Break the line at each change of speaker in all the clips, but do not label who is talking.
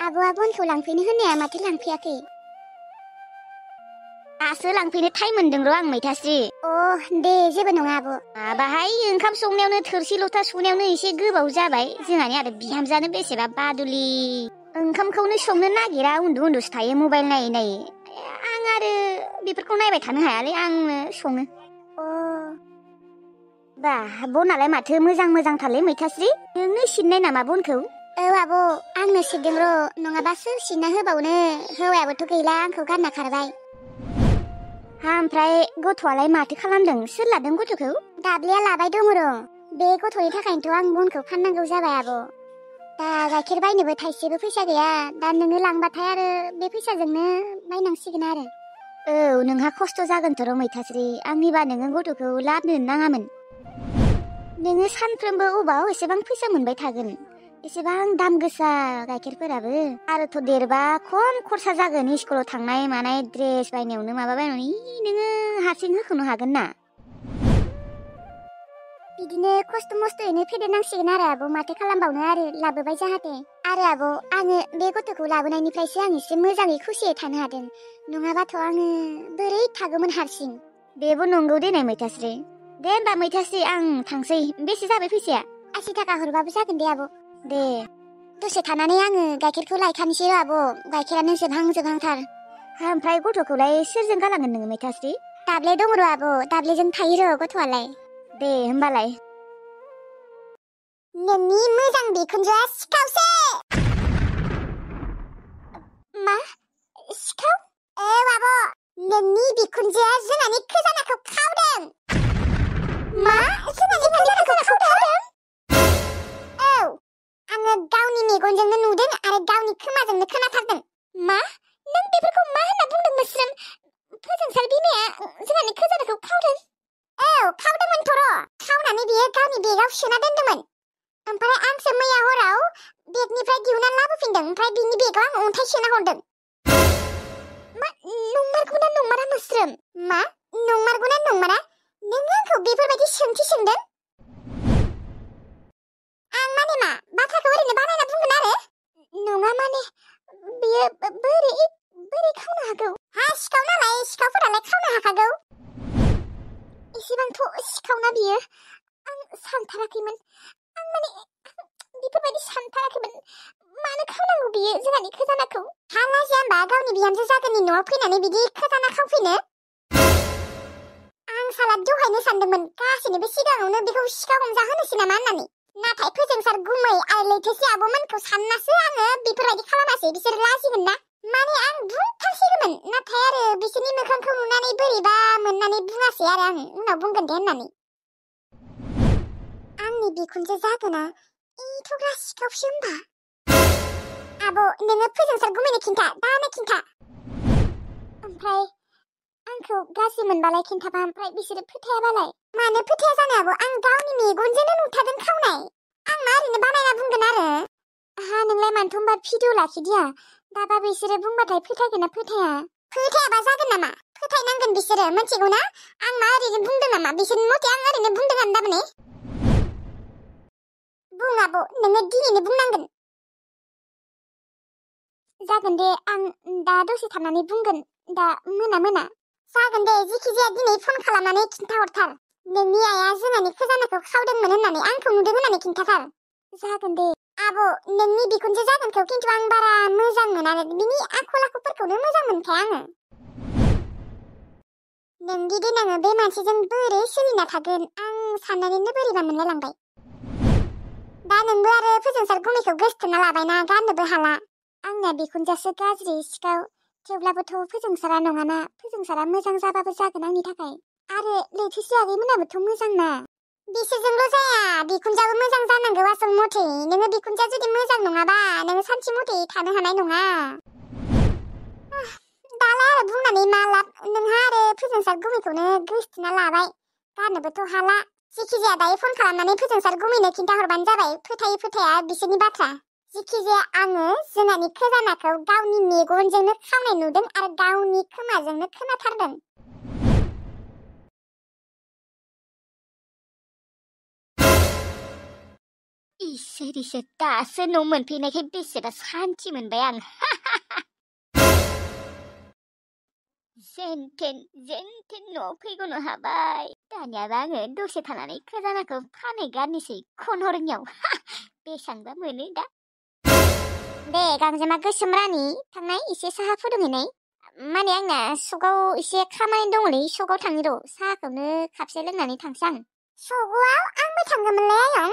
आब'आ बनखौ लांफैनो होननाया माथो लांफैयाखै? दासो लांफैनो टाइम मोनदों र' आं मैथास्रि। दे जेबो नङा आब'। माबाहाय ओंखाम संनायावनो थोरसि लथा सुनायावनो एसे गोबाव जाबाय। जोंहानि आरो बिहामजोआनो बेसेबा बादुलि। ओंखामखौनो संनो नागिरा, उन्दु उन्दुसो थायो मबाइल नायै नायै। आं आरो बेफोरखौ नायबाय थानो हायालै, आंनो सङो। बा बनालाय माथो मोजां मोजांथारलै मैथास्रि। नोंनो सिननाय नामा बनखौ? औ आब', आंनो सिनदों र', नङाबा सोर सिनना होबावनो। हौवायाबोथ' गैला, आंखौ गारना खारबाय। ओमफ्राय गथ'आलाय माथो खालामदों? सोर लादों गथ'खौ? दाब्लिया लाबाय दङ र'। बे गथ'नि थाखायनोथ' आं बनखौ फाननांगौ जाबाय आब'। दा गाइखेर बायनोबो थाइसेबो फैसा गैया। दा नोङो लांबाथाय आरो बे फैसाजोंनो बायनांसिगोन आरो। औ, नोंहा खस्थ' जागोनथ' र' मैथास्रि। आंनिबा नोङो गथ'खौ लाबोनो नाङामोन। नोङो सानफ्रोमबो अबाव एसेबां फैसा मोनबाय थागोन? एसेबां दाम गोसा गाइखेरफोराबो। आरोथ' देरबा खम खरसा जागोन, स्कुलाव थांनाय मानाय ड्रेस बायनायावनो माबा बायनायावनो नोङो हारसिं होख'नो हागोन ना? बिदिनो खस्थ' मस्थ'यैनो फेदेरनांसिगोन आरो आब', माथो खालामबावनो आरो, लाबोबाय जाहाथे। आरो आब', आङो बे गथ'खौ लाबोनायनिफ्रायसो आं एसे मोजाङै खुसियै थानो हादों। नङाबाथ' आङो बोरै थागौमोन हारसिं। बेबो नंगौ देनाय मैथास्रि। दे होमबा मैथास्रि, आं थांसै। बेसे जाबाय फैसाया? 80 थाखा हरबाबो जागोन दे आब'। दे दसे थानानै आङो गाइखेरखौ लायखानोसै आब', गाइखेरानो जोबहांथार। ओमफ्राय गथ'खौलाय सोरजों गालांगोन नोङो मैथास्रि? दाब्ले दङ र' आब', दाब्लेजों थायो र' गथ'आलाय। दे होमबालाय। नोंनि मोजां बिखुनजोआ सिखावसो। मा? सिखाव? औ आब', नोंनि बिखुनजोआ जोंहानि खोजानाखौ खावदों। मा? जोंहानि खोजानाखौ खावदों? औ, आङो गावनि मेगनजोंनो नुदों आरो गावनि खोमाजोंनो खोनाथारदों। मा? नों बेफोरखौ मा होनना बुंदों मोस्रोम? फोजोंसार बिमाया जोंहानि खोजानाखौ खावदों? औ, खावदोंमोनथ' र'। खावनानै बियो गावनि बेगाव सोना दोनदोंमोन। ओमफ्राय आंसो मैया हराव बेगनिफ्राय दिहुनना लाबोफिनदों, ओमफ्राय बिनि बेगाव आं अन्थाइ सोना हरदों। मा नंमारगौना नंमारा मोस्रोम? मा नंमारगौना नंमारा? नों आंखौ बेफोरबायदि सोंथि सोंदों? आं माने मा बाथ्राखौ ओरैनो बानायना बुंगोन आरो? नङा माने बियो बोरै खावनो हागौ? हा, सिखाव नालाय सिखावफोरालाय खावनो हाखागौ। एसेबांथ' सिखावना बियो? आं सानथाराखैमोन। आं माने बेफोरबायदि सानथाराखैमोन। मानो खावनांगौ बियो जोंहानि खोजानाखौ? हा लाजिया होमबा गावनि बिहामजो जागोननि न'आव फैनानै बिदि खोजाना खावफैनो? आं साला दहायनो सानदोंमोन गासैनिबो सिगाङावनो बेखौ सिखाव हमजाहोनोसै नामा होननानै। नाथाय फोजोंसार गुमै आरो लैथोसि आब'मोनखौ साननासो आङो बेफोरबायदि खालामासै। बिसोर लाजिगोन ना। माने आं बुंथारसिगौमोन, नाथाय आरो बिसोरनि मोखांखौ नुनानै बोरैबा मोननानै बुङासै आरो आं उनाव बुंगोन दे होननानै। आंनि बिखुनजो जागोना एथ'ग्रा सिखावसो होमबा? आब', नोङो फोजोंसार गुमैनो खिन्था, दानो खिन्था। ओमफ्राय आंखौ गाज्रि मोनबालाय खिन्थाबा, ओमफ्राय बिसोरो फोथायाबालाय? मानो फोथाया जानो आब', आं गावनि मेगनजोंनो नुथारदों खावनाय। आं मा ओरैनो बानायना बुंगोन आरो? हा, नोंलाय मानोथ' होमबा भिडिअ लाखिदिया? दाबा बिसोरो बुंबाथाय फोथायगोन ना फोथाया? फोथायाबा जागोन नामा? फोथायनांगोन बिसोरो, मिथिगौ ना? आं मा ओरैनो बुंदों नामा? बिसोरनि मथे आं ओरैनो बुंदों आरो दामाने। बुं आब', नोङो दिनैनो बुंनांगोन। जागोन दे, आं दा दसे थानानै बुंगोन, दा मोना। जागोन दे, जेखि जाया दिनै फन खालामनानै खिन्थाहरथार। नोंनि आइया जोंहानि खोजानाखौ खावदोंमोन होननानै, आंखौ नुदों होननानै खिन्थाथार। जागोन दे। आब', नोंनि बिखुनजो जागोनखौ खिन्थु आं बारा मोजां मोना, बिनि आखल आखुफोरखौनो मोजां मोनखाया आङो। नोंदि देनाङो बे मानसिजों बोरै सोलिना थागोन, आं साननानैनो बोरैबा मोनलायलांबाय। दा नोंबो आरो फोजोंसार गुमैखौ गोसोथोना लाबायना, गारनोबो हाला। आंनिया बिखुनजोआसो गाज्रि सिखाव, थेवब्लाबोथ' फोजोंसारा नङाना। फोजोंसारा मोजां जाबाबो जागोन आंनि थाखाय। आरो लैथोसि आगैमोनाबोथ' मोजां ना। बिसोरजोंल' जाया, बिखुनजोआबो मोजां जानांगौ आसल मथे। नोङो बिखुनजोआ जुदि मोजां नङाबा नोङो सानसे मथे थानो हानाय नङा। दालाय आरो बुंनानै मा लाब? नोंहा आरो फोजोंसार गुमैखौनो गोसोथोना लाबाय, गारनोबोथ' हाला। जेखि जाया दायो फन खालामनानै फोजोंसार गुमैनो खिन्थाहरबानो जाबाय, फोथायो फोथाया बिसोरनि बाथ्रा। जेखि जाया आङो जोंहानि खोजानाखौ गावनि मेगनजोंनो खावनाय नुदों आरो गावनि खोमाजोंनो खोनाथारदों। इसोर दासो न' मोनफैनायखाय बेसेबा सान्थि मोनबाय आं। जेनथेन न'आव फैग'नो हाबाय। दानियाबा आङो दसे थानानै खजानाखौ फानहैगारनोसै खनहरनियाव। बेसांबा मोनो दा। दे गांजेमा गोसोम रानि थांनाय एसे साहा फुदुंहैनाय। माने आंना सगाव एसे खामानि दङलै सगाव थांनि र' साहाखौनो खापसे लोंनानै थांसै आं। सगाव आंबो थांगौमोनलै आयं।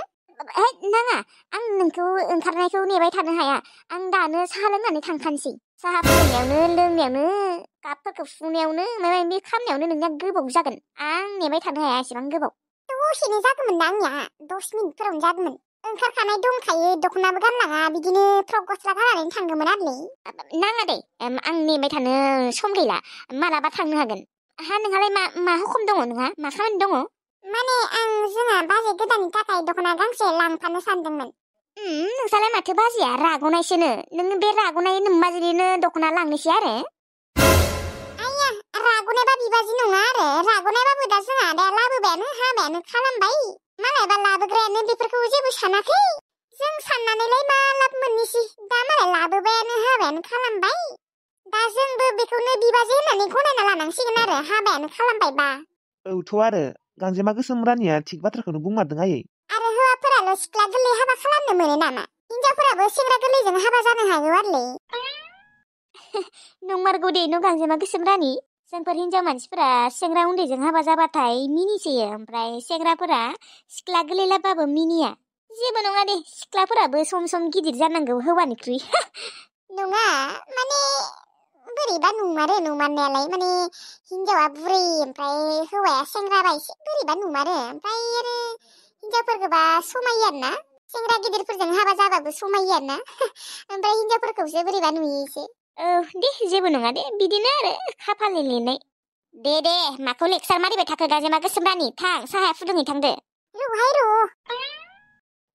नाङा आं नोंखौ ओंखारनायखौ नेबाय थानो हाया। आं दानो साहा लोंनानै थांखानोसै। साहा फुदुंनायावनो लोंनायावनो कापफोरखौ सुनायावनो माबा माबि खामनायावनो नोंनिया गोबाव जागोन। आं नेबाय थानो हाया एसेबां गोबाव। दसेनो जागौमोन ना आंनिया 10 मिनिटफोरावनो जागौमोन। ओंखारखानाय दंखायो दख'नाबो गानलाङा बिदिनो फ्रक गस्ला गाननानै थांगौमोन आरोलै। नाङा दे आं नेबाय थानो सम गैला। मालाबा थांनो हागोन। नोंहालाय मा हुखम दङ नोंहा मा खामानि दङ? माने आं जोंहा बाजै गोदाननि थाखाय दख'ना गांसे लांफानो सानदोंमोन। नोंसालाय माथो बाजैया राग'नायसोनो। नों बे राग'नाय नोम्बाजैनो दख'ना लांनोसै आरो? आइया राग'नायबा बिबाजै नङा आरो राग'नायबाबो दा जोंहा दा लाबोबायानो हाबायानो खालामबाय। मालायबा लाबोग्रायानो बेफोरखौ जेबो सानाखै। जों साननानैलाय मा लाब मोननोसै दा मालाय लाबोबायानो हाबायानो खालामबाय। दा जोंबो बेखौनो बिबाजै होननानै गनायना लानांसिगोन आरो हाबायानो खालामबायबा।
औथ' आरो गांजेमा गोसोम रानिया थिग बाथ्राखौनो बुंमारदों आयै।
आरो हौवाफोराल' सिख्ला गोरलै हाबा खालामनो मोनो नामा? हिनजावफोराबो सेंग्रा गोरलैजों हाबा जानो हागौ आरोलै। नंमारगौ दे न' गांजेमा गोसोम रानि। जोंफोर हिनजाव मानसिफोरा सेंग्रा उन्दैजों हाबा जाबाथाय मिनिसोयो ओमफ्राय सेंग्राफोरा सिख्ला गोरलैलाबाबो मिनिया। जेबो नङा दे सिख्लाफोराबो सम गिदिर जानांगौ हौवानिख्रुइ। नङा माने बोरैबा नुमारो नुमारनायालाय माने हिनजावा बुरै ओमफ्राय हौवाया सेंग्राबा एसे बोरैबा नुमारो ओमफ्राय आरो हिनजावफोरखौबा समायो आरोना सेंग्रा गिदिरफोरजों हाबा जाबाबो समायो आरोना ओमफ्राय हिनजावफोरखौसो बोरैबा नुयो एसे। दे जेबो नङा दे बिदिनो आरो खाफालनि लिरनाय। दे माखौ लेक्सार मारिबाय थाखो गांजेमा गोसोम रानि थां साहा फुदुंहैथांदो। र'हाय र'।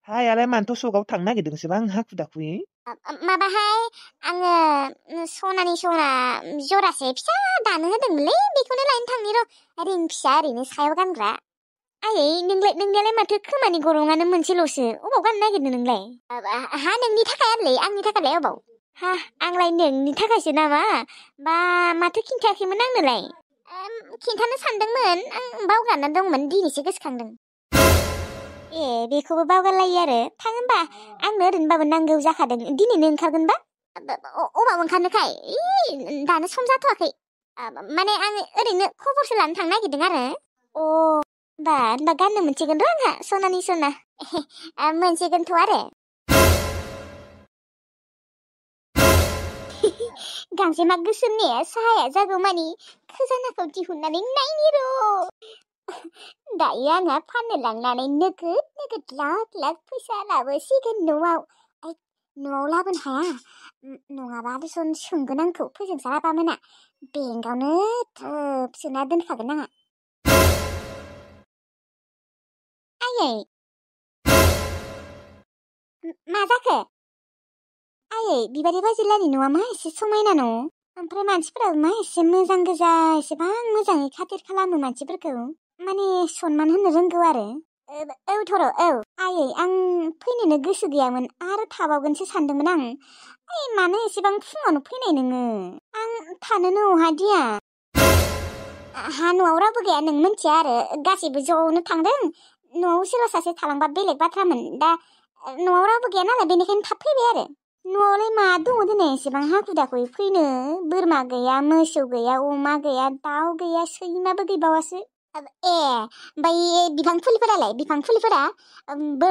हायालाय मानोथ' सगाव थांनो नागिरदोंसोबा आं हाखु दाखुयै।
माबाहाय आङो सना जरासे फिसा दानो होदोंमोनलै बेखौनो लायनो थांनि र'। रिं फिसा ओरैनो सायाव गानग्रा। आयै नोंनियालाय माथो खोमानि गरंआनो मोनसेल'सो अबाव गाननो नागिरनो नोंलाय? नोंनि थाखाय आरोलै आंनि थाखायलाय अबाव? आंलाय नोंनि थाखायसो नामा? बा माथो खिन्थायाखैमोन आंनोलाय? खिन्थानो सानदोंमोन आं बावगारना दंमोन दिनैसो गोसोखांदों। ए बेखौबो बावगारलायो आरो थां होनबा आंनो ओरैनोबाबो नांगौ जाखादों दिनैनो ओंखारगोनबा? अबाव ओंखारनोखाय दानो सम जाथ'वाखै। माने आं ओरैनो खबरसो लानो थांनो नागिरदों आरो। होनबा गाननो मोनसिगोन र' आंहा सनानि सना। मोनसिगोनथ' आरो। गांजेमा गोसोमनि साहाया जागौमानि खजानाखौ दिहुननानै नायनि र'। दायो आंहा फाननो लांनानै नोगोद लाख फैसा लाबोसिगोन न'आव लाबोनो हाया नङाबा आरो सोंगोन आंखौ फोजोंसार आबामोना बेंकआवनो थोब सोना दोनखागोन आंहा। आयै मा जाखो? आयै बिबारि बाजिलानि न'आ मा एसे समायना न' ओमफ्राय मानसिफोराबो मा एसे मोजां गोजा एसेबां मोजाङै खाथिर खालामो मानसिफोरखौ माने सनमान होनो रोंगौ आरो। औ थर' औ आयै आं फैनोनो गोसो गैयामोन आरो थाबावगोनसो सानदोंमोन आं। मानो एसेबां फुङावनो फैनाय नोङो? आं थानोनो अहादिया। न'आव रावबो गैया नों मिथिया आरो गासैबो ज'नो थांदों। न'आव सोरबा सासे थालांबा बेलेग बाथ्रामोन दा न'आव रावबो गैया नालाय बेनिखायनो थाब फैबाय आरो। न'आवलाय मा दङ दिनै एसेबां हाखु दाखुयै फैनो? बोरमा गैया मोसौ गैया अमा गैया दाउ गैया सैमाबो गैबावासो। ओमफ्राय बिफां फुलिफोरा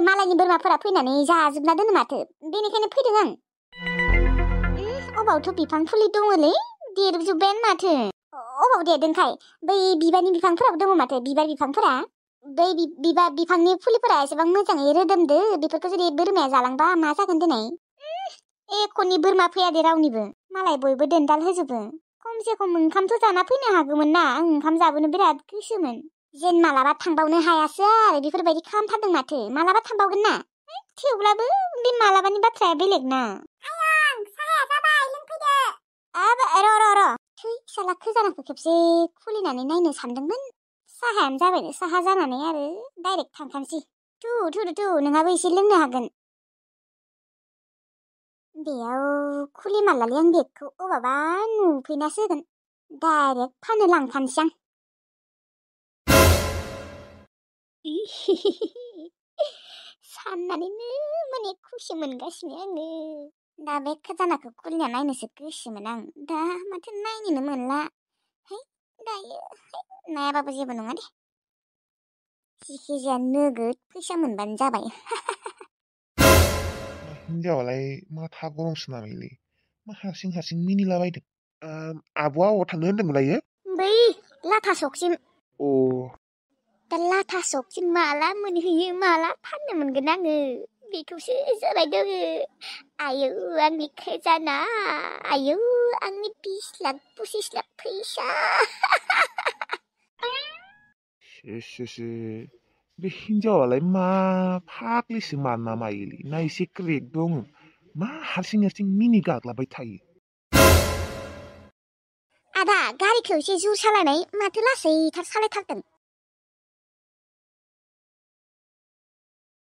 मालायनि बोरमाफोरा फैनानै जाजोबना दोनो माथो बेनिखायनो फैदों आं। अबावथ' बिफां फुलि दङलै देरजोब्बायानो माथो। अबाव देरदोंखाय बै बिबारनि बिफांफोराबो दङ माथो बिबार बिफांफोरा। बै बिबार बिफांनि फुलिफोरा एसेबां मोजाङै रोदोमदो बेफोरखौ जुदि बोरमाया जालांबा मा जागोन दिनै? एख'नि बोरमा फैया दे रावनिबो मालाय बयबो दोनदाल होजोबो। खमसे खम ओंखामथ' जाना फैनो हागौमोन ना आं ओंखाम जाबोनो बिराद गोसोमोन। जेन मालाबा थांबावनो हायासै आरो बेफोरबायदि खालामथारदों माथो मालाबा थांबावगोन ना। थेवब्लाबो बे मालाबानि बाथ्राया बेलेग ना। आयं साहाया जाबाय लोंफैदो। र' थै साला खजानाखौ खेबसे खुलिनानै नायनो सानदोंमोन। साहायानो जाबाय साहा जानानै आरो डाइरेक्ट थांखानोसै। थु नोंहाबो एसे लोंनो हागोन। बेयाव खुलिमालालै आं बेगखौ अबावबा नुफैनासो होगोन डाइरेक्ट फाननो लांखानोसै आं साननानैनो माने खुसि मोनगासिनो आङो दा बे खजानाखौ खुलिना नायनोसो गोसोमोन आं दा माथो नायनोनो मोनला है दायो नायाबाबो जेबो नङा दे जिखिजाया नोगोद फैसा मोनबानो जाबाय
हिनजावालाय माथा गरमसो नामालै मा हारसिं हारसिं मिनिलाबायदों आब'आ अबाव थांनो होनदोंमोनलायो
बै लाथा सकसिम
अ
दा लाथा सकसिम माला मोनहैयो माला फाननो मोनगोन आङो बेखौसो जाबाय दङो आयौ आंनि खजाना आयौ आंनि 20 लाख 25 लाख फैसा
से बे हिनजावालाय मा फाग्लिसो माना मायोलै ना एसे क्रेक दङ मा हारसिं हारसिं मिनि गाग्लाबाय थायो
आदा गारिखौ एसे जुर सालायनाय माथो लासैथार सालायथारदों